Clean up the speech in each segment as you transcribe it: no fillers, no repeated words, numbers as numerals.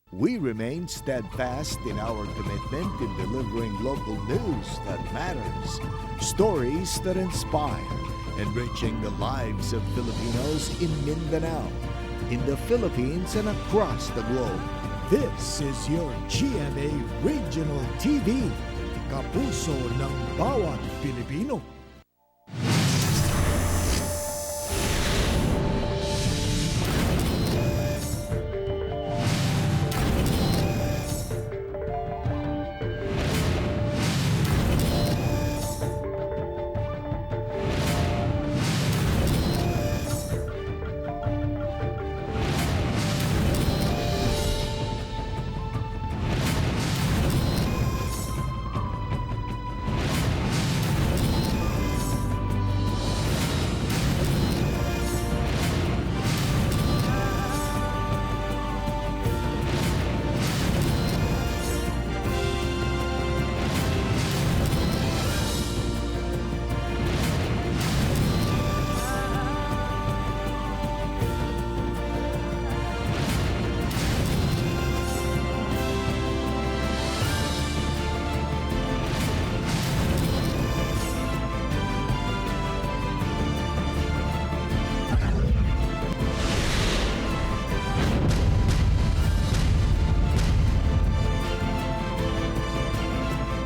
We remain steadfast in our commitment in delivering local news that matters, stories that inspire, enriching the lives of Filipinos in Mindanao, in the Philippines, and across the globe. This is your GMA Regional TV, kapuso ng bawat Pilipino.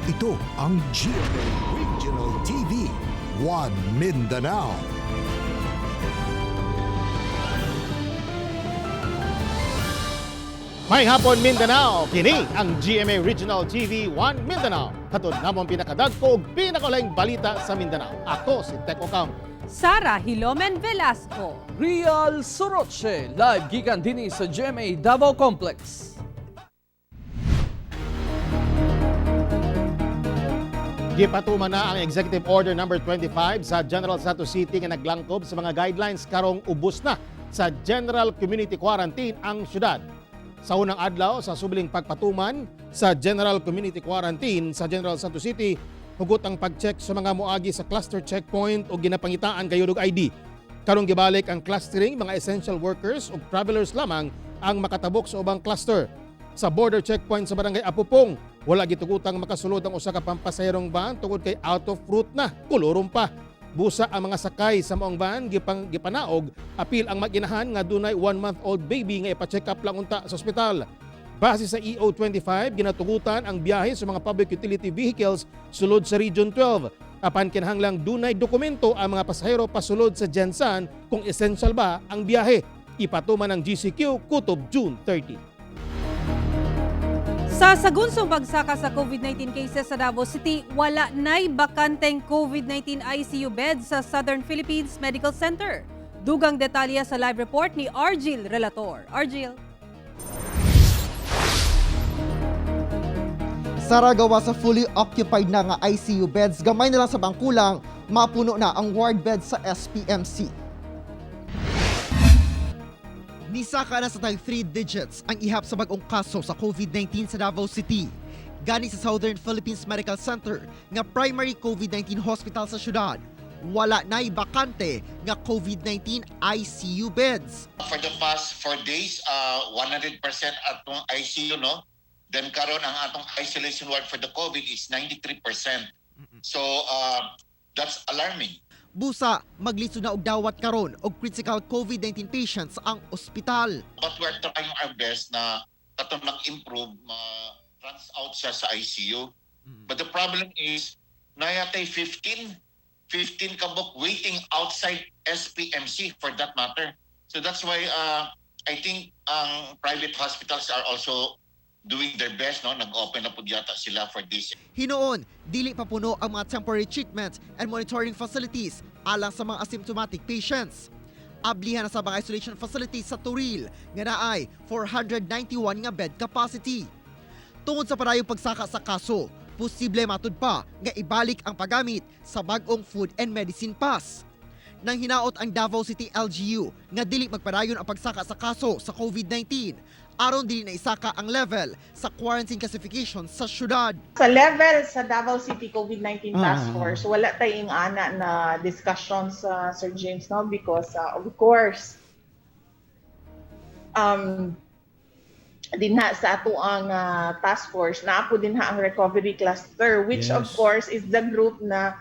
Ito ang GMA Regional TV, One Mindanao. May hapon, Mindanao, kini ang GMA Regional TV 1 Mindanao. Hatod namo ang pinakadagko ug pinakaulaing balita sa Mindanao. Ako si Teko Cam. Sara Hilomen Velasco. Real Soroche, live gikan dinhi sa GMA Davao Complex. Gipatuman na ang Executive Order number 25 sa General Santos City nga naglangkob sa mga guidelines karong ubos na sa General Community Quarantine ang syudad. Sa unang adlaw sa subiling pagpatuman sa General Community Quarantine sa General Santos City, hugot ang pag-check sa mga moagi sa cluster checkpoint o ginapangitaan gayud og ID. Karong gibalik ang clustering, mga essential workers ug travelers lamang ang makatabok sa ubang cluster. Sa border checkpoint sa Barangay Apopong, wala gitugutang makasulod ang usa ka pampasaherong van tungod kay out of route na, kolorum pa. Busa ang mga sakay sa maong van gipanaog apil ang mag-inahan nga dunay 1-month-old baby nga ipa-check up lang unta sa ospital. Base sa EO 25, ginatugutan ang biyahe sa mga public utility vehicles sulod sa Region 12. Apan kinahanglang dunay dokumento ang mga pasahero pasulod sa Gensan kung essential ba ang biyahe. Ipatuman ng GCQ kutob June 30. Sa sagunsong pagsaka sa COVID-19 cases sa Davao City, wala na'y bakanteng COVID-19 ICU bed sa Southern Philippines Medical Center. Dugang detalye sa live report ni Argil Relator. Argil. Saragawa sa fully occupied na nga ICU beds, gamay na lang sa bangkulang, mapuno na ang ward beds sa SPMC. Nisaka na sa tag 3 digits ang ihap sa bagong kaso sa COVID-19 sa Davao City. Gani sa Southern Philippines Medical Center nga primary COVID-19 hospital sa syudad, wala na'y bakante nga COVID-19 ICU beds. For the past 4 days, 100% atong ICU, no? Then karon ang atong isolation ward for the COVID is 93%. So that's alarming. Busa, maglisod na og dawat karon og critical COVID-19 patients ang ospital. But we're trying our best na katong mag-improve, ma-trans out siya sa ICU. But the problem is, naa tay 15 kabuk waiting outside SPMC for that matter. So that's why I think ang private hospitals are also doing their best, no? Nag-open na po yata sila for this. Hinuon, dili pa puno ang mga temporary treatment and monitoring facilities alang sa mga asymptomatic patients. Ablihan na sa mga isolation facilities sa Toril nga naay 491 nga bed capacity. Tungod sa padayong pagsaka sa kaso, posible matud pa nga ibalik ang paggamit sa bag-ong food and medicine pass. Nang hinaot ang Davao City LGU nga dili magpadayon ang pagsaka sa kaso sa COVID-19 aron dili na isaka ang level sa quarantine classification sa syudad. Sa level sa Davao City COVID-19 Task Force, wala tayong ana na discussion sa Sir James, no, because of course Dinha sa atoang task force, naa po dinha ang recovery cluster, which of course is the group na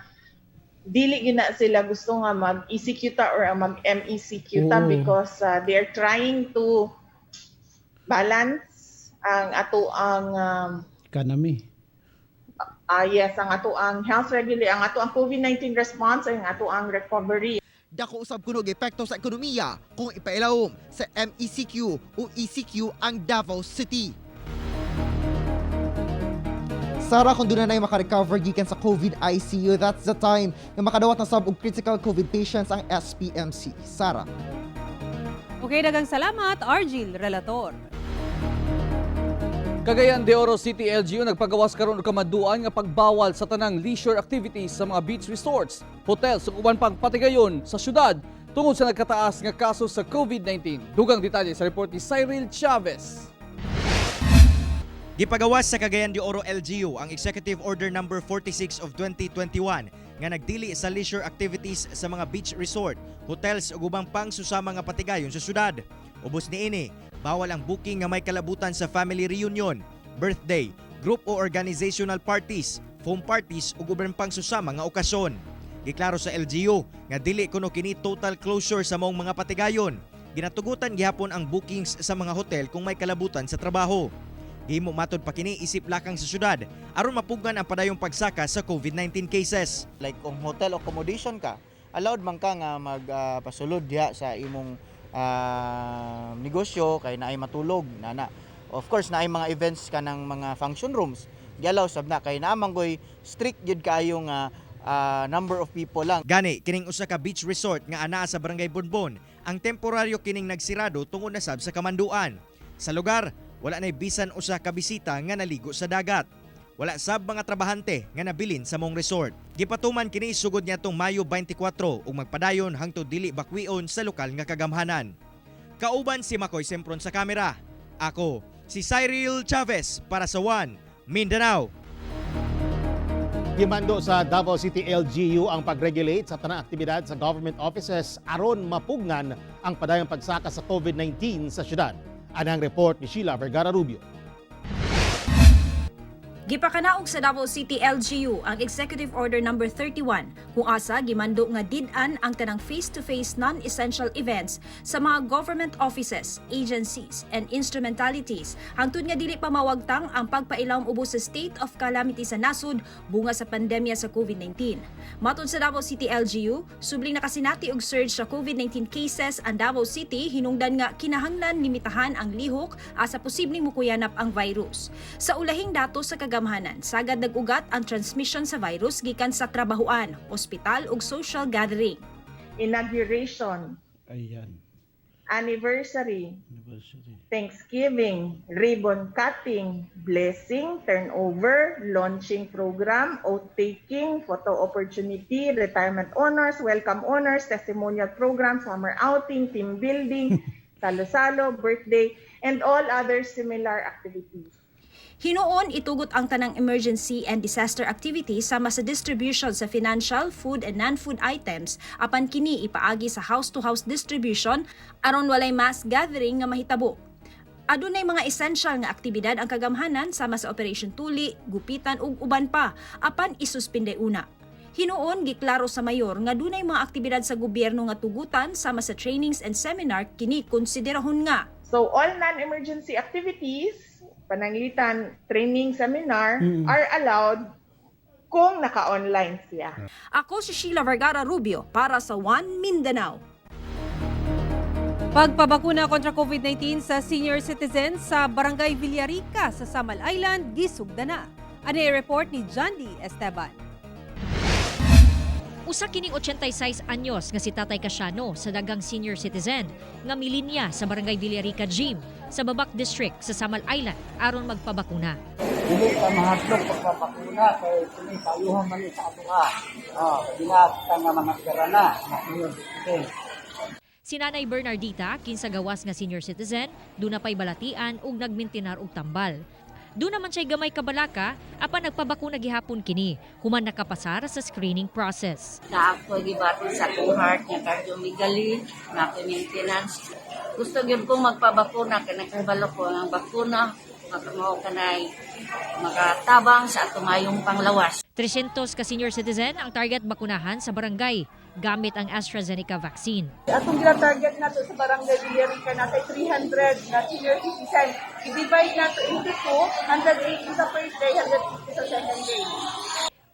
dili gina sila gusto nga mag ECQ ta or mag MECQ ta because they are trying to balance ang atoang Economy. Yes, ang atoang health regulation, ang atoang COVID-19 response, ang atoang recovery. Dako usab kuno og epekto sa ekonomiya kung ipailawom sa MECQ o ECQ ang Davao City. Sara, kung duna na'y makarecover gikan sa COVID ICU, that's the time nga makadawat na sab og critical COVID patients ang SPMC. Sara. Okay, daghang salamat, Argil Relator. Cagayan de Oro City LGU nagpagawas karon og kamanduan nga pagbawal sa tanang leisure activities sa mga beach resorts, hotels ug uban pang patigayon sa syudad tungod sa nagkataas nga kaso sa COVID-19. Dugang detalye sa report ni Cyril Chavez. Gipagawas sa Cagayan de Oro LGU ang Executive Order Number 46 of 2021 nga nagdili sa leisure activities sa mga beach resort, hotels ug ubang pang susama nga patigayon sa syudad. Ubos niini, bawal ang booking nga may kalabutan sa family reunion, birthday, group o organizational parties, foam parties ug uban pang susama nga okasyon. Giklaro sa LGU nga dili kuno kini total closure sa maong mga patigayon. Ginatugutan gihapon ang bookings sa mga hotel kung may kalabutan sa trabaho. Gihimo matod pa kini isip lakang sa syudad aron mapugngan ang padayong pagsaka sa COVID-19 cases. Like kung hotel accommodation ka, allowed man ka nga magpasulod diha sa imong negosyo kay naay matulog nana. Of course, naay mga events kanang mga function rooms. Giallow sab na kay naa man goy strict gyud kaayo nga number of people lang. Gani kining usa ka beach resort nga anaa sa Barangay Bonbon, ang temporaryo kining nagsirado tungod na sab sa kamanduan. Sa lugar, wala nay bisan usa ka bisita nga naligo sa dagat. Wala sab mga trabahante nga nabilin sa maong resort. Gipatuman kini sugod niadtong Mayo 24 ug magpadayon hangtod dili bakwion sa lokal nga kagamhanan. Kauban si Makoy Sempron sa kamera. Ako, si Cyril Chavez para sa One Mindanao. Gimando sa Davao City LGU ang pag-regulate sa tanang aktibidad sa government offices aron mapugnan ang padayong pagsaka sa COVID-19 sa syudad. Anang report ni Sheila Vergara Rubio. Gipakanaog sa Davao City LGU ang Executive Order Number 31 kung asa gimando nga did-an ang tanang face-to-face non-essential events sa mga government offices, agencies, and instrumentalities hangtod nga dili pa mawagtang ang pagpailawom ubos sa state of calamity sa nasod bunga sa pandemya sa COVID-19. Matod sa Davao City LGU, subling nakasinati og surge sa COVID-19 cases ang Davao City, hinungdan nga kinahanglan limitahan ang lihok asa posibleng mukuyanap ang virus. Sa ulahing datos sa kagamhanan, sagad nag-ugat ang transmission sa virus gikan sa trabahuan, ospital ug social gathering. Inauguration, anniversary, Anniversary. Thanksgiving, ribbon cutting, blessing, turnover, launching program, oath taking, photo opportunity, retirement honors, welcome honors, testimonial program, summer outing, team building, salo-salo, birthday, and all other similar activities. Hinuon itugot ang tanang emergency and disaster activities sama sa distribution sa financial, food and non-food items, apan kini ipaagi sa house-to-house distribution aron walay mass gathering nga mahitabo. Adunay mga essential nga aktibidad ang kagamhanan sama sa Operation Tuli, Gupitan ug uban pa, apan isuspinde una. Hinuon giklaro sa mayor nga dunay mga aktibidad sa gobyerno nga tugutan sama sa trainings and seminar, kini konsiderahon nga. So all non-emergency activities, pananglitan, training, seminar, are allowed kung naka-online siya. Ako si Sheila Vergara Rubio para sa One Mindanao. Pagpabakuna kontra COVID-19 sa senior citizens sa Barangay Villarica sa Samal Island, gisugda na. Ano report ni Jandy Esteban. Usa kining 86 anyos nga si Tatay Casiano sa daghang senior citizen nga milinya sa Barangay Villarica Gym sa Babak District sa Samal Island aron magpabakuna. Dili ka mahadlok pagpabakuna kay kini kayuhan man ni sa atoa. Oh, dinata nga mga garana, mga senior citizen. Si Nanay Bernardita, kinsa gawas nga senior citizen, duna pay balatian ug nagmintinar og tambal. Duna man siya'y gamay kabalaka apan nagpabakuna gihapon kini human nakapasar sa screening process. Na ako gibati sa akong heart nga cardiomegaly, na ako maintenance. Gusto gyud kong magpabakuna kay nakahibalo ko ang bakuna makamao kanay makatabang sa atong mayong panglawas. 300 ka senior citizen ang target bakunahan sa barangay gamit ang AstraZeneca vaccine. Atong gina-target nato sa Barangay Villarica nasa 300 na senior citizen. I-divide nato into two, 180 sa first day, 150 sa second day.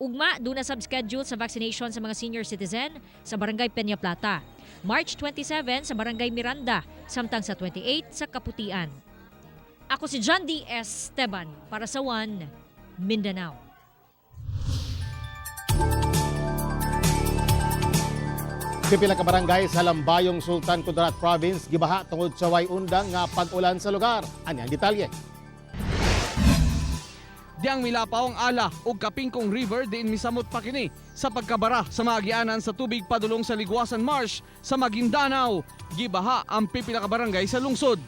Ugma, duna sab schedule sa vaccination sa mga senior citizen sa Barangay Peña Plata. March 27 sa Barangay Miranda, samtang sa 28 sa Kaputian. Ako si John D. Esteban para sa One Mindanao. Pipila ka barangay sa Lambayong, Sultan Kudarat Province gibaha tungod sa way undang nga pag-ulan sa lugar. Ani ang detalye. Diyang milapaw ang Ala ug Kapingkong River diin misamot pa kini sa pagkabara sa mga agianan sa tubig padulong sa Liguasan Marsh sa Maguindanao. Gibaha ang pipila ka barangay sa lungsod.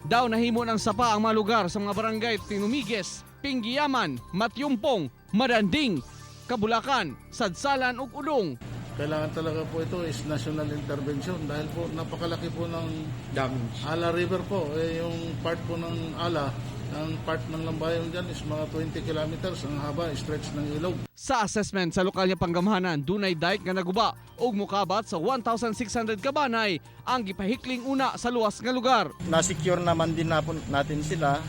Daw nahimo ng sapa ang mga lugar sa mga barangay Tinumigues, Pinggiyaman, Matyumpong, Madanding, Kabulakan, Sadsalan ug Ulong. Kailangan talaga po ito is national intervention dahil po napakalaki po ng damage. Ala River po, eh, yung part po ng Ala, ang part ng Lambayong dyan is mga 20 kilometers ang haba, stretch ng ilog. Sa assessment sa lokal nga panggamhanan, dunay dike nga naguba ug mukabat sa 1,600 kabanay ang gipahikling una sa luwas nga lugar. Na-secure naman din na po natin sila.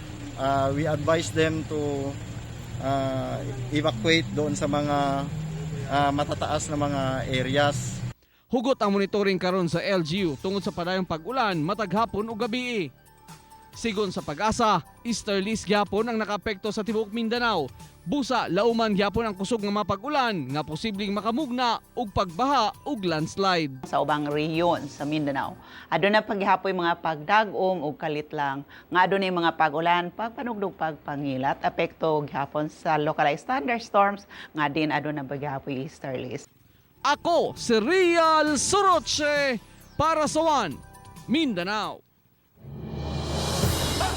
We advise them to evacuate doon sa mga matataas na mga areas. Hugot ang monitoring karon sa LGU tungod sa padayong pag-ulan matag hapon ug gabi. Sigon sa Pag-asa, easterlies gyapon ang nakaapekto sa tibuok Mindanao. Busa lauman gyapon ang kusog nga mapag-ulan nga posibleng makamugna og pagbaha ug landslide. Sa ubang rehiyon sa Mindanao, aduna paghihapoy mga pagdag-om ug kalit lang nga adunay mga pag-ulan, pagpanugdog, pagpangilat, apekto gihapon sa localized thunderstorms nga din aduna paghihapoy easterlies. Ako si Real Soroche para sa One Mindanao.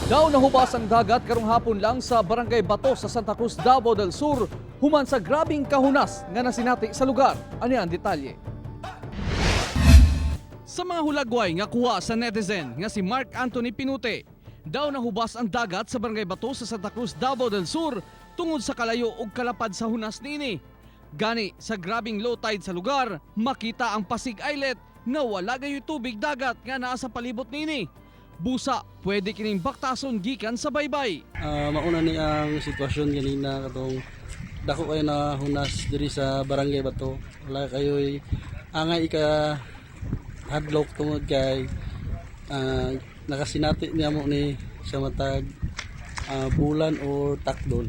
Daw nahubas ang dagat karong hapon lang sa Barangay Bato sa Santa Cruz, Davao del Sur, human sa grabing kahunas nga nasinati sa lugar. Ano ang detalye? Sa mga hulagway nga kuha sa netizen nga si Mark Anthony Pinute, daw nahubas ang dagat sa Barangay Bato sa Santa Cruz, Davao del Sur tungod sa kalayo ug kalapad sa hunas niini. Gani sa grabing low tide sa lugar, makita ang Pasig Islet nga wala gayoy tubig dagat nga naa sa palibot niini. Busa, pwede kining baktason gikan sa baybay. Mauna ni ang sitwasyon ganina katong dako kayo na hunas diri sa Barangay Bato. Wala kayo'y angay ika hadlok tungod kay nakasinati niya mo ni sa matag bulan or takdol.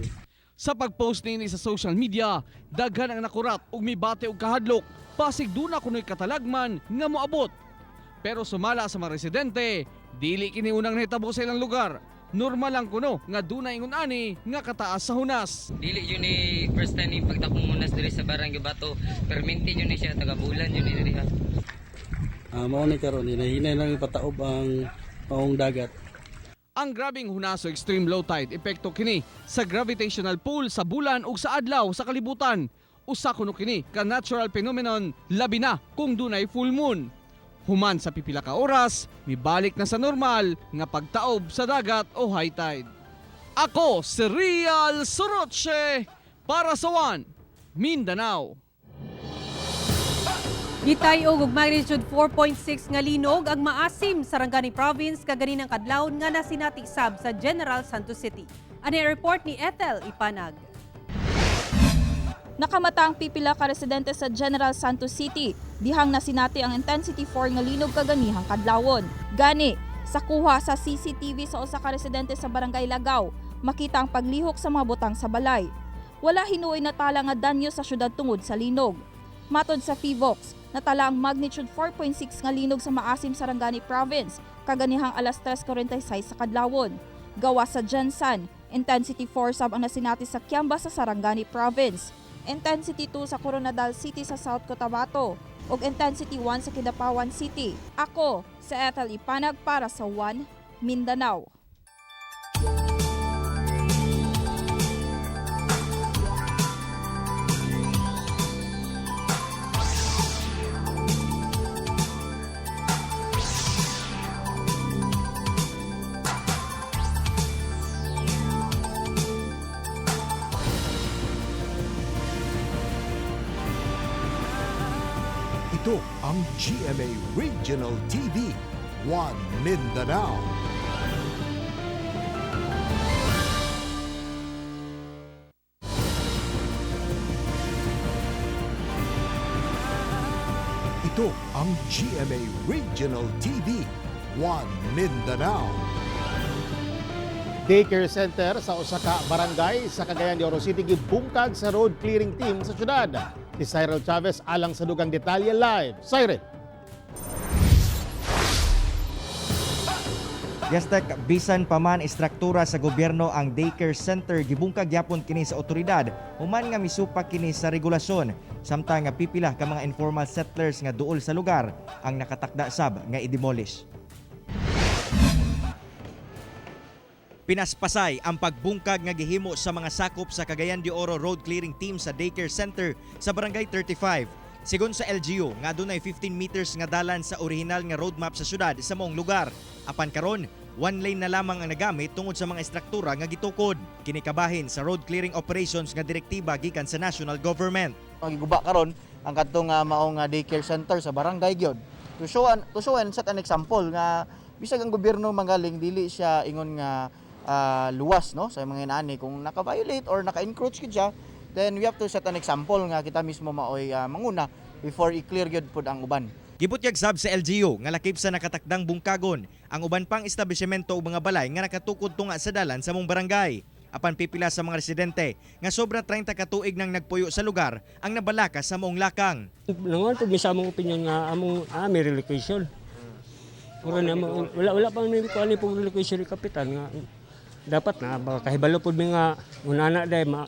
Sa pag-post niini sa social media, daghan ang nakurat ug mibate og kahadlok, basig duna kuno'y katalagman nga moabot. Pero sumala sa mga residente, dili kini unang nahitabo sa ilang lugar. Normal lang kuno nga duna ingon ani nga kataas sa hunas. Dili yun ni first time ni pagtakong hunas diri sa Barangay Bato. Perminti yun ni siya taga bulan yun ni diri ha. Mao ni karon hinahinay lang pataob ang maong dagat. Ang grabing hunas o extreme low tide epekto kini sa gravitational pull sa bulan ug sa adlaw sa kalibutan. Usa kuno kini ka natural phenomenon labi na kung dunay full moon. Human sa pipila ka oras, mibalik na sa normal nga pagtaob sa dagat o high tide. Ako si Real Soroche para sa One Mindanao. Gitay-og og magnitude 4.6 nga linog ang maasim sa Sarangani Province kaganinang kadlawon nga nasinati sab sa General Santos City. Ani ang report ni Ethel Ipanag. Nakamata ang pipila ka residente sa General Santos City, dihang nasinati ang intensity 4 nga linog kaganihang kadlawon. Gani, sa kuha sa CCTV sa usa ka residente sa Barangay Lagaw, makita ang paglihok sa mga butang sa balay. Wala hinuoy natala nga danyo sa syudad tungod sa linog. Matod sa PHIVOLCS, natala ang magnitude 4.6 nga linog sa maasim Sarangani Province kaganihang alas 3:46 sa kadlawon. Gawa sa Gensan, intensity 4 sab ang nasinati sa Kiamba sa Sarangani Province. Intensity 2 sa Coronadal City sa South Cotabato ug intensity 1 sa Kidapawan City. Ako, sa Ethel Ipanag para sa One Mindanao. Ito ang GMA Regional TV, One Mindanao. Ito ang GMA Regional TV, One Mindanao. Daycare center sa usa ka barangay sa Cagayan de Oro City gibungkag sa road clearing team sa syudad. Si Cyril Chavez alang sa dugang detalye live. Cyril. Yastek, bisan pa man istruktura sa gobyerno ang daycare center, gibungkag gyapon kini sa otoridad human nga misupak kini sa regulasyon, samtang nga pipila ka mga informal settlers nga duol sa lugar ang nakatakda sab nga i-demolish. Pinaspasay ang pagbungkag nga gihimo sa mga sakop sa Cagayan de Oro Road Clearing Team sa daycare center sa Barangay 35. Sigon sa LGU, nga adunay 15 meters nga dalan sa orihinal nga roadmap sa syudad sa maong lugar. Apan karon, one lane na lamang ang nagamit tungod sa mga istruktura nga gitukod. Kini kabahin sa road clearing operations nga direktiba gikan sa national government. Giguba karon ang kadtong maong daycare center sa barangay gyud. To show and set an example nga bisag ang gobyerno manggaling, dili siya ingon nga luwas, no, sa mga inaani. Kung naka-violate or naka-encroach gid siya, then we have to set an example nga kita mismo maoy manguna before i-clear gyud pud ang uban. Gibutyag sab sa LGU nga lakip sa nakatakdang bungkagon ang uban pang establishmento ug mga balay nga nakatukod tunga sa dalan sa mong barangay. Apan pipila sa mga residente nga sobra 30 ka tuig nang nagpuyo sa lugar ang nabalaka sa maong lakang. Nangon pud mi sa among opinion nga among may relocation. Ura na mo, wala wala pa ni kuan ni pong relocation ni kapitan nga dapat na baka kahibalo pud mi nga unana day ma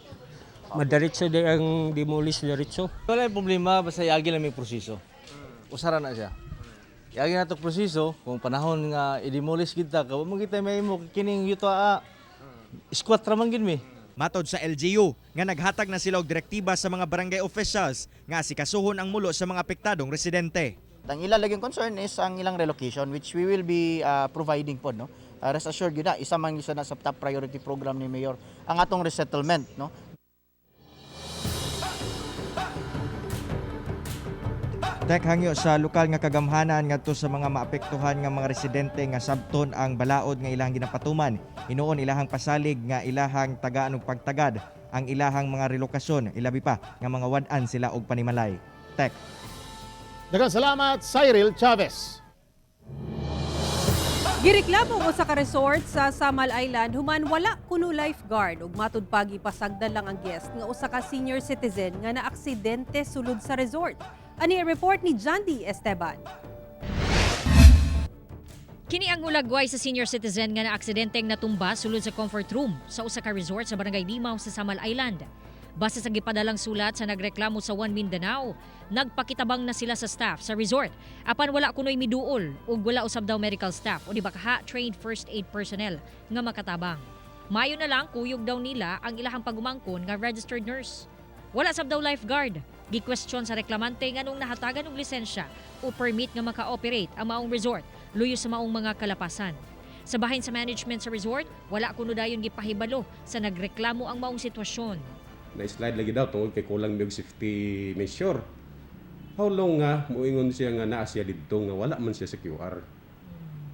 madiretso day ang demolish diretso. Wala yung problema, basta iagi lang may proseso. Usara na siya. Iagi na itong proseso, kung panahon nga i-demolish kita, kung mo kita may mo kining yuto a squat ra man gid mi. Matod sa LGU nga naghatag na sila og direktiba sa mga barangay officials nga asikasuhon ang mulo sa mga apektadong residente. Ang ila laging concern is ang ilang relocation, which we will be providing pod, no. Rest assured yun na isa man isa na sa top priority program ni Mayor ang atong resettlement, no. Tek, hangyo sa lokal nga kagamhanan ngadto sa mga maapektuhan nga mga residente nga sabton ang balaod nga ilahang ginapatuman. Hinuon ilahang pasalig nga ilahang tagaan og pagtagad ang ilahang mga relokasyon, ilabi pa nga mga wad-an sila og panimalay. Tek. Daghang salamat, Cyril Chavez. Gireklamo ang usa ka resort sa Samal Island human wala kuno lifeguard ug matud pa gipasagdan lang ang guest nga usa ka senior citizen nga naaksidente sulod sa resort. Ani ang report ni Jandy Esteban. Kini ang hulagway sa senior citizen nga naaksidenteng natumba sulod sa comfort room sa usa ka resort sa Barangay Limaw sa Samal Island. Base sa gipadalang sulat sa nagreklamo sa One Mindanao, nagpakitabang na sila sa staff sa resort. Apan wala kunoy miduol ug wala usab daw medical staff o di ba kaha trained first aid personnel nga makatabang. Mayo na lang kuyog daw nila ang ilahang pagumangkon nga registered nurse. Wala sab daw lifeguard. Gi-question sa reklamante nganong nahatagan og lisensya o permit nga maka-operate ang maong resort luyo sa maong mga kalapasan. Sa bahin sa management sa resort, wala kuno dayon gipahibalo sa nagreklamo ang maong sitwasyon. Na-slide lagi daw tungod kay kulang mig safety measure. How long nga muingon siya nga naa siya didto nga wala man siya sa QR?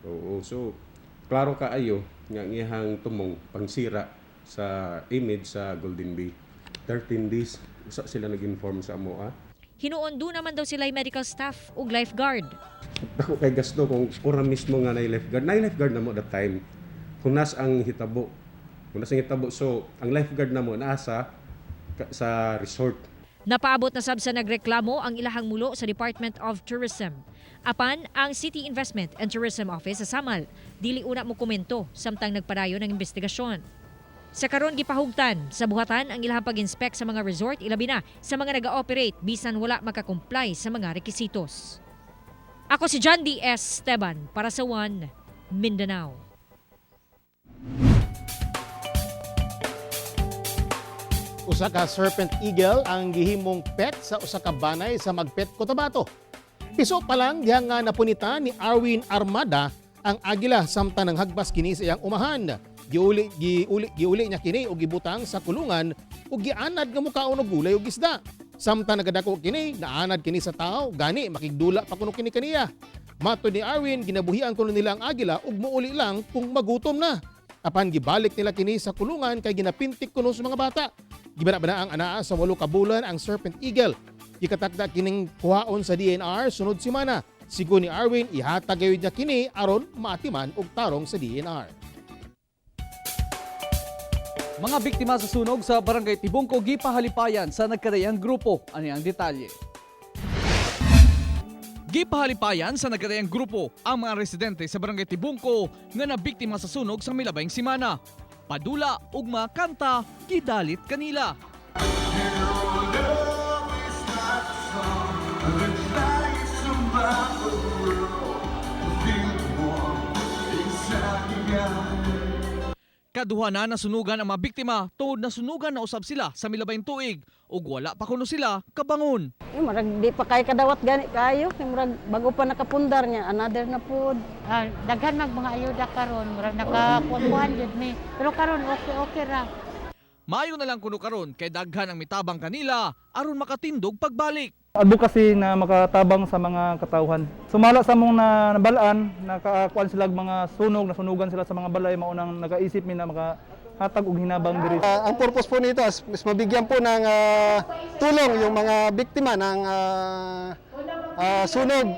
Oo, so klaro kaayo nga ang iyahang tumong pangsira sa image sa Golden Bay. 13 days usa sila nag-inform sa amo ah. Hinuon do naman daw sila medical staff ug lifeguard. Dako kay gasto kung ora mismo nga nay lifeguard. Nay lifeguard na mo that time. Hunas ang hitabo. Hunas ang hitabo. So, ang lifeguard na mo naa sa resort. Napaabot na sab sa nagreklamo ang ilahang mulo sa Department of Tourism. Apan ang City Investment and Tourism Office sa Samal dili una mo komento samtang nagpadayon ang investigasyon. Sa karon gipahugtan sa buhatan ang ilahang pag-inspect sa mga resort, ilabi na sa mga naga-operate bisan wala makakomply sa mga rekisitos. Ako si John D. S. Esteban para sa One Mindanao. Usa ka serpent eagle ang gihimong pet sa usa ka banay sa Magpet, Cotabato. Piso pa lang diha nga napunita ni Arwin Armada ang agila samtang nanghagbas kini sa iyang umahan. Giuli giuli giuli niya kini og gibutang sa kulungan ug gianad nga mukaon og gulay ug isda. Samtang nagadako kini, naanad kini sa tao, gani makigdula pa kuno kini kaniya. Matod ni Arwin, ginabuhian kuno nila ang agila ug muuli lang kung magutom na. Apan gibalik nila kini sa kulungan kay ginapintik kuno sa mga bata. Gibana-bana ang anaa sa 8 ka bulan ang serpent eagle. Gikatakda kining kuhaon sa DENR sunod semana. Sigon ni Arwin, ihatag gayud niya kini aron maatiman og tarong sa DENR. Mga biktima sa sunog sa Barangay Tibungco gipahalipayan sa nagkadayang grupo. Ani ang detalye. Gipahalipayan sa nagkadayang grupo ang mga residente sa Barangay Tibungco nga nabiktima sa sunog sa milabayng simana. Padula ug mga kanta gidalit kanila. Kaduha na nasunugan ang mga biktima tungod nasunugan na usab sila sa milabayng tuig ug wala pa kuno sila kabangon. Eh, murag di pa kay kadawat gani kayo. Kay murag bago pa nakapundar niya, another na pod. Ah, daghan mag mga ayuda karon, murag nakakuan jud mi. Pero karon okay okay ra. Maayo na lang kuno karon kay daghan ang mitabang kanila aron makatindog pagbalik. Advocacy na makatabang sa mga katawhan. Sumala sa mong na nabalaan, nakakuan sila og mga sunog, nasunugan sila sa mga balay, maunang nakaisip mi na makahatag og hinabang diri. Ang purpose po nito is mabigyan po ng tulong yung mga biktima ng sunog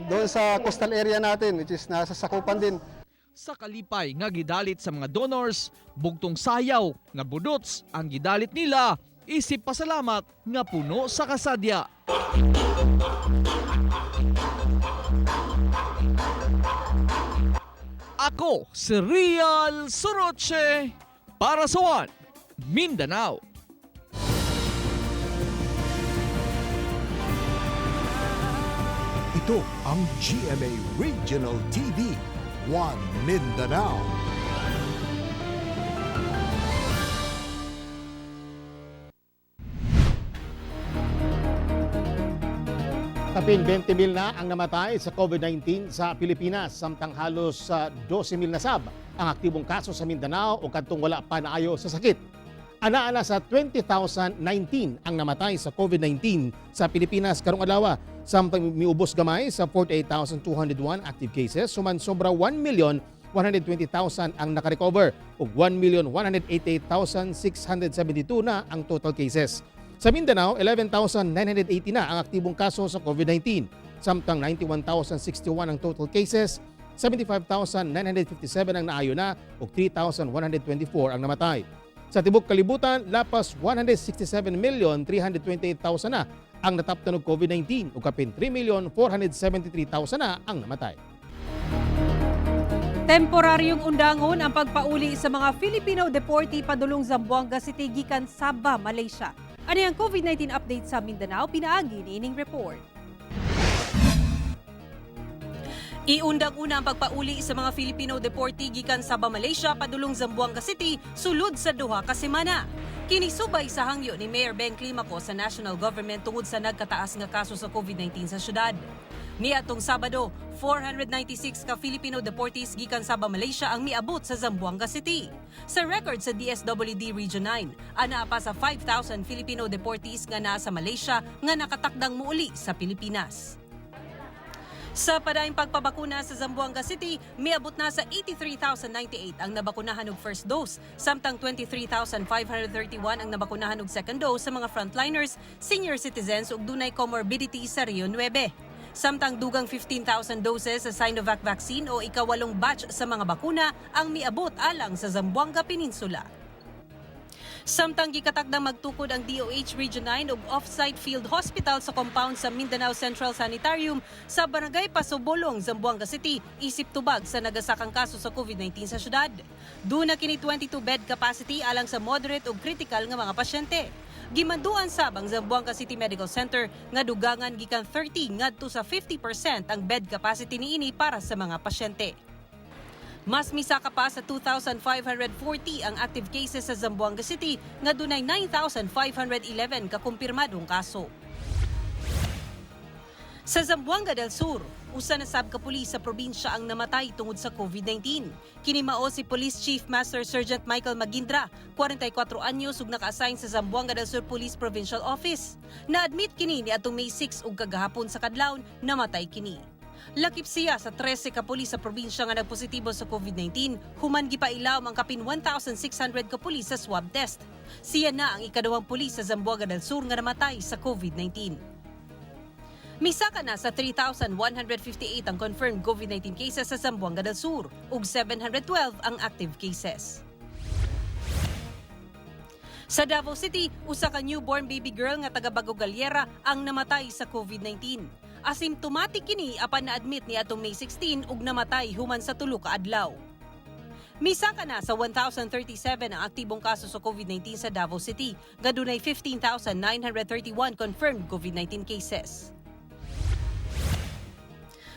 doon sa coastal area natin, which is nasa sakupan din. Sa kalipay nga gidalit sa mga donors, bugtong sayaw nga budots ang gidalit nila, isip pasalamat nga puno sa kasadya. Ako si Real Soroche para sa One Mindanao. Ito ang GMA Regional TV, One Mindanao. Kapin 20 mil na ang namatay sa COVID-19 sa Pilipinas, samtang halos sa 12 mil na sab ang aktibong kaso sa Mindanao o kadtong wala pa naayo sa sakit. Ana-ana sa 20,019 ang namatay sa COVID-19 sa Pilipinas karong adlaw, samtang miubos gamay sa 48,201 active cases, suman sobra 1,120,000 ang nakarecover ug 1,188,672 na ang total cases. Sa Mindanao, 11,980 na ang aktibong kaso sa COVID-19, samtang 91,061 ang total cases, 75,957 ang naayo na ug 3,124 ang namatay. Sa tibok kalibutan, lapas 167,328,000 na ang nataptan og COVID-19 ug kapin 3,473,000 na ang namatay. Temporaryong undangon ang pagpauli sa mga Filipino deportee padulong Zamboanga City gikan Sabah, Malaysia. Ano ang COVID-19 update sa Mindanao? Pinaagi niining report. Iundang una ang pagpauli sa mga Filipino deportee gikan Sabah, Malaysia padulong Zamboanga City sulod sa 2 ka semana. Kini subay sa hangyo ni Mayor Ben Climaco sa national government tungod sa nagkataas nga kaso sa COVID-19 sa syudad. Niadtong Sabado, 496 ka Filipino deportees gikan Sabah, Malaysia ang miabot sa Zamboanga City. Sa record sa DSWD Region 9, anaa pa sa 5,000 Filipino deportees nga naa sa Malaysia nga nakatakdang muuli sa Pilipinas. Sa padayong pagpabakuna sa Zamboanga City, miabot na sa 83,098 ang nabakunahan og first dose, samtang 23,531 ang nabakunahan og second dose sa mga frontliners, senior citizens ug dunay comorbidity sa Rio 9. Samtang dugang 15,000 doses sa Sinovac vaccine o 8th batch sa mga bakuna ang miabot alang sa Zamboanga Peninsula. Samtang gikatakdang magtukod ang DOH Region 9 og off-site field hospital sa compound sa Mindanao Central Sanitarium sa Barangay Pasobolong, Zamboanga City, isip tubag sa nagasakang kaso sa COVID-19 sa syudad. Duna kini 22 bed capacity alang sa moderate ug critical nga mga pasyente. Gimanduan sab ang Zamboanga City Medical Center nga dugangan gikan 30 ngadto sa 50% ang bed capacity niini para sa mga pasyente. Mas misaka pa sa 2,540 ang active cases sa Zamboanga City nga dunay 9,511 ka kumpirmadong kaso. Sa Zamboanga del Sur, Usa na sab ka pulis sa probinsya ang namatay tungod sa COVID-19. Kini mao si Police Chief Master Sergeant Michael Magindra, 44 anyos ug naka-assign sa Zamboanga del Sur Police Provincial Office. Na-admit kini niadtong May 6 ug kagahapon sa kadlawon namatay kini. Lakip siya sa 13 ka pulis sa probinsya nga nagpositibo sa COVID-19 human gipailawom ang kapin 1,600 ka pulis sa swab test. Siya na ang ikaduhang pulis sa Zamboanga del Sur nga namatay sa COVID-19. Misaka na sa 3,158 ang confirmed COVID-19 cases sa Zamboanga del Sur ug 712 ang active cases. Sa Davao City, usa ka newborn baby girl nga taga Bago Galiera ang namatay sa COVID-19. Asymptomatic kini apan na-admit niadtong May 16 ug namatay human sa 3 ka adlaw. Misaka na sa 1,037 ang aktibong kaso sa COVID-19 sa Davao City, nga dunay 15,931 confirmed COVID-19 cases.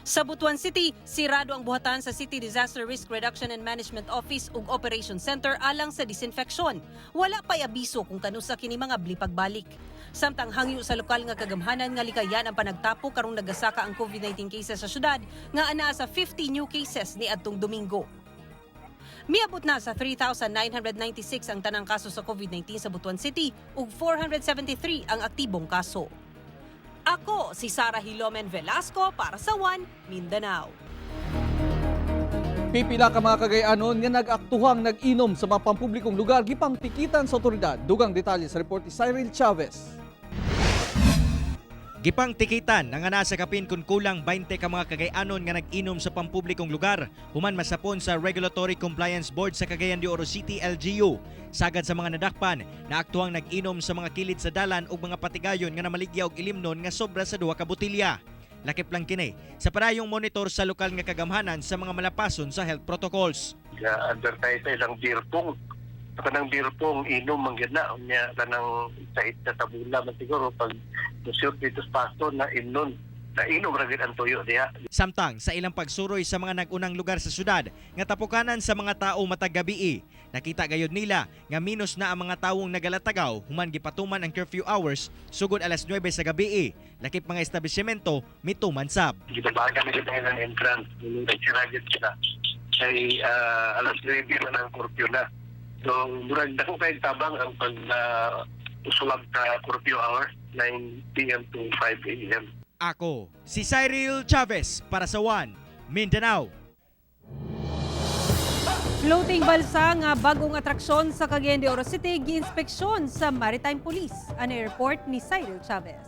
Sa Butuan City, sirado ang buhatan sa City Disaster Risk Reduction and Management Office ug Operation Center alang sa disinfection. Wala pa'y abiso kung kanusa kini mangabli pagbalik. Samtang hangyo sa lokal nga kagamhanan nga likayan ang panagtapok karong nagasaka ang COVID-19 cases sa syudad nga anaa sa 50 new cases niadtong Domingo. Miabot na sa 3,996 ang tanang kaso sa COVID-19 sa Butuan City ug 473 ang aktibong kaso. Ako si Sara Hilomen Velasco para sa One Mindanao. Pipila ka mga Kagayanon nga nag-aktuhang nag-inom sa mga pampublikong lugar gipangtikitan sa otoridad. Dugang detalye sa report ni Cyril Chavez. Gipang tikitan nga nasa kapin kun kulang 20 ka mga Kagayanon nga nag-inom sa pampublikong lugar human masapon sa Regulatory Compliance Board sa Cagayan de Oro City LGU. Sagad sa mga nadakpan, naaktuhang nag-inom sa mga kilid sa dalan ug mga patigayon nga namaligya og ilimnon nga sobra sa 2 ka botelya. Lakip lang kini sa padayong monitor sa lokal nga kagamhanan sa mga malapason sa health protocols. Ga-advertise sa ilang beer pong. Kanang beer pong inom man gyud na unya kanang sa tabula man siguro pag musyot dito sa pasto na imnon na inom ra gyud ang tuyo diha. Samtang sa ilang pagsuroy sa mga nag-unang lugar sa syudad nga tapukanan sa mga tao matag gabii, nakita gayud nila nga minus na ang mga tawong nagalatagaw human gipatuman ang curfew hours sugod alas 9 sa gabii. Lakip mga establishmento mituman sab. Gibabagan na gyud ng entrance, nagsira gyud sila. Kay alas 9 man ang curfew na. So murag dako kay tabang ang pag usulab sa curfew hour 9 PM to 5 AM. Ako si Cyril Chavez para sa One Mindanao. Floating balsa nga bagong atraksyon sa Cagayan de Oro City giinspeksyon sa Maritime Police. Ang report ni Cyril Chavez.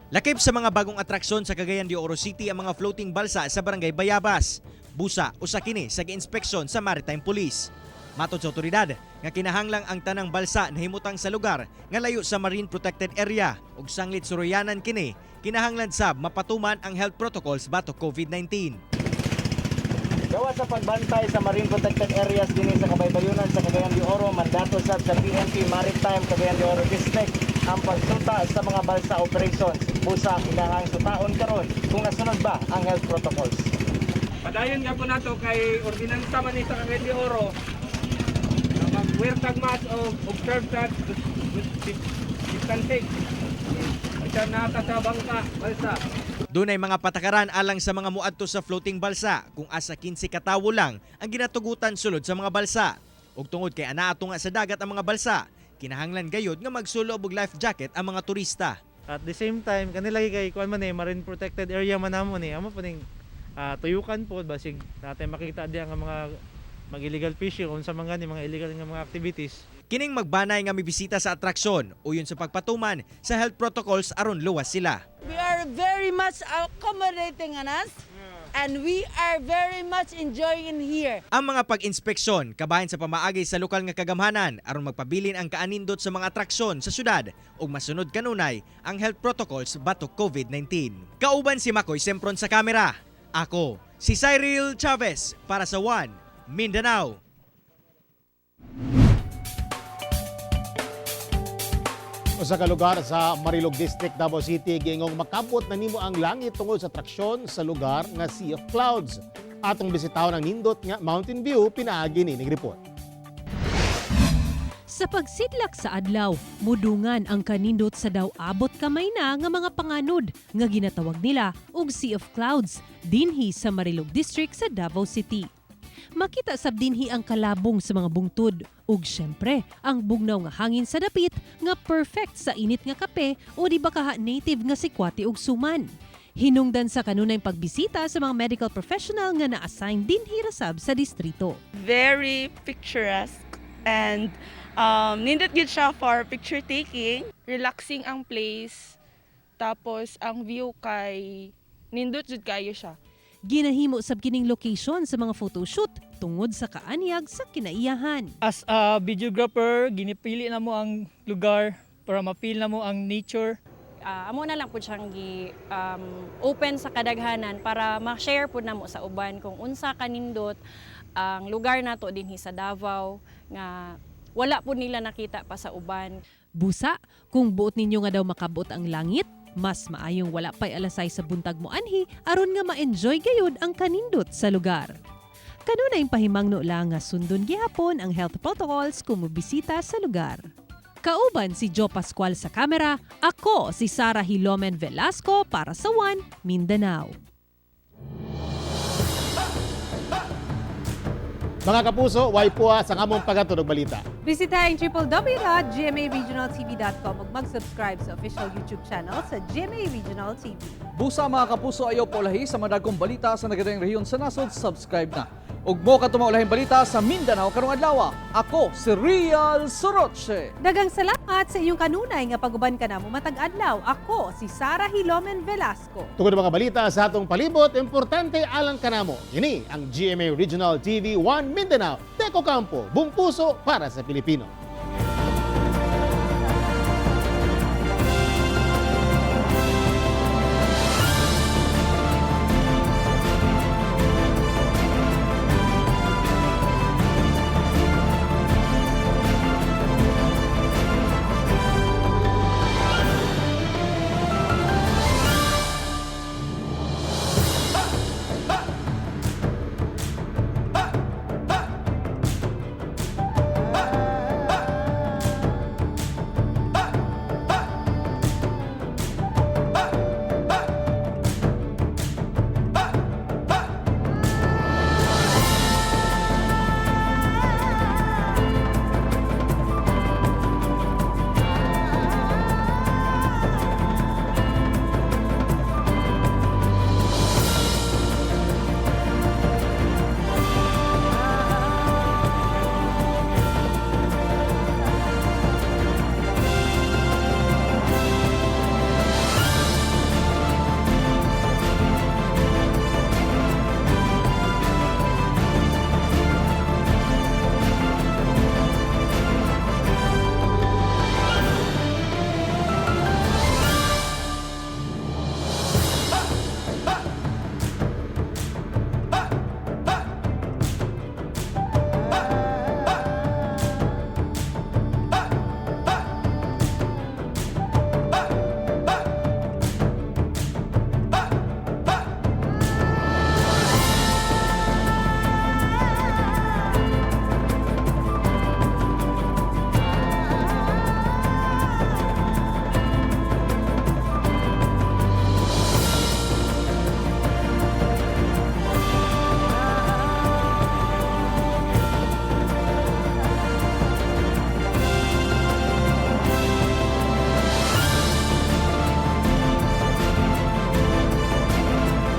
Lakip sa mga bagong atraksyon sa Cagayan de Oro City ang mga floating balsa sa Barangay Bayabas. Busa usa kini sa giinspeksyon sa Maritime Police. Matod sa otoridad nga kinahanglang ang tanang balsa nahimutang sa lugar nga layo sa Marine Protected Area ug sanglit suroyanan kini kinahanglan sab mapatuman ang health protocols batok COVID-19. Gawa sa pagbantay sa Marine Protected Areas dinhi sa Kabaybayunan sa Cagayan de Oro, mandato sab sa PNP Maritime Cagayan de Oro District ang pagsuta sa mga balsa operations. Busa kinahanglan sutaon karon kung nasunod ba ang health protocols. Padayon nga po nato kay ordinansa man ni sa Cagayan de Oro na mag-wear tag mask o observe tag distancing. Isa nata sa bangka, balsa. Dunay mga patakaran alang sa mga muadto sa floating balsa kung asa 15 ka tawo lang ang ginatugutan sulod sa mga balsa. Ug tungod kay anaa tunga sa dagat ang mga balsa, kinahanglan gayod nga magsulob og life jacket ang mga turista. At the same time, kanila kay kuan man eh, marine protected area man namo ni. Amo pa ning tuyukan po basig natin makita diya nga mga mag-illegal fishing unsa man gani mga illegal nga mga activities. Kining magbanay nga mibisita sa atraksyon uyon sa pagpatuman sa health protocols aron luwas sila. We are very much accommodating on us and we are very much enjoying in here. Ang mga pag-inspeksyon kabahin sa pamaagi sa lokal nga kagamhanan aron magpabilin ang kaanindot sa mga atraksyon sa syudad ug masunod kanunay ang health protocols batok COVID-19. Kauban si Makoy Sempron sa kamera. Ako si Cyril Chavez para sa One Mindanao. Usa ka lugar sa Marilog District, Davao City, giingong makabot na nimo ang langit tungod sa atraksyon sa lugar nga Sea of Clouds. Atong bisitahon ang nindot nga Mountain View pinaagi ni ning report. Sa pagsidlak sa adlaw, mudungan ang kanindot sa daw abot kamay na nga mga panganod nga ginatawag nila og Sea of Clouds dinhi sa Marilog District sa Davao City. Makita sab dinhi ang kalabong sa mga bungtod ug syempre ang bugnaw nga hangin sa dapit nga perfect sa init nga kape o di ba kaha native nga sikwate ug suman. Hinungdan sa kanunay pagbisita sa mga medical professional nga na-assign dinhi ra sab sa distrito. Very picturesque and nindot gyud siya for picture taking. Relaxing ang place. Tapos ang view kay nindot jud kayo siya. Ginahimo sab kining location sa mga photoshoot tungod sa kaanyag sa kinaiyahan. As a videographer, ginipili namo ang lugar para ma-feel namo ang nature. Amo na lang pud siyang gi open sa kadaghanan para ma-share pud namo sa uban kung unsa kanindot ang lugar nato dinhi sa Davao nga wala pud nila nakita pa sa uban. Busa, kung buot ninyo nga daw makabot ang langit, mas maayong wala pa'y alas 6 sa buntag mo anhi aron nga ma-enjoy gayud ang kanindot sa lugar. Kanunay pahimangno lang nga sundon gihapon ang health protocols kung mobisita sa lugar. Kauban si Joe Pascual sa kamera, ako si Sara Hilomen Velasco para sa One Mindanao. Mga kapuso, way puha sa among paghatod og balita. Bisitahin www.gmaregionaltv.com ug mag-subscribe sa official YouTube channel sa GMA Regional TV. Busa, mga kapuso, ayaw paulahi sa madagkong balita sa nagadayang rehiyon sa nasod, subscribe na. Ug mo kadto maulahing balita sa Mindanao karong adlaw. Ako si Real Soroche. Daghang salamat sa inyong kanunay nga paguban kanamo matag adlaw. Ako si Sara Hilomen Velasco. Tungod mga balita sa atong palibot, importante alang kanamo. Ini ang GMA Regional TV 1 Mindanao. Teko Campo, buong puso para sa Pilipino.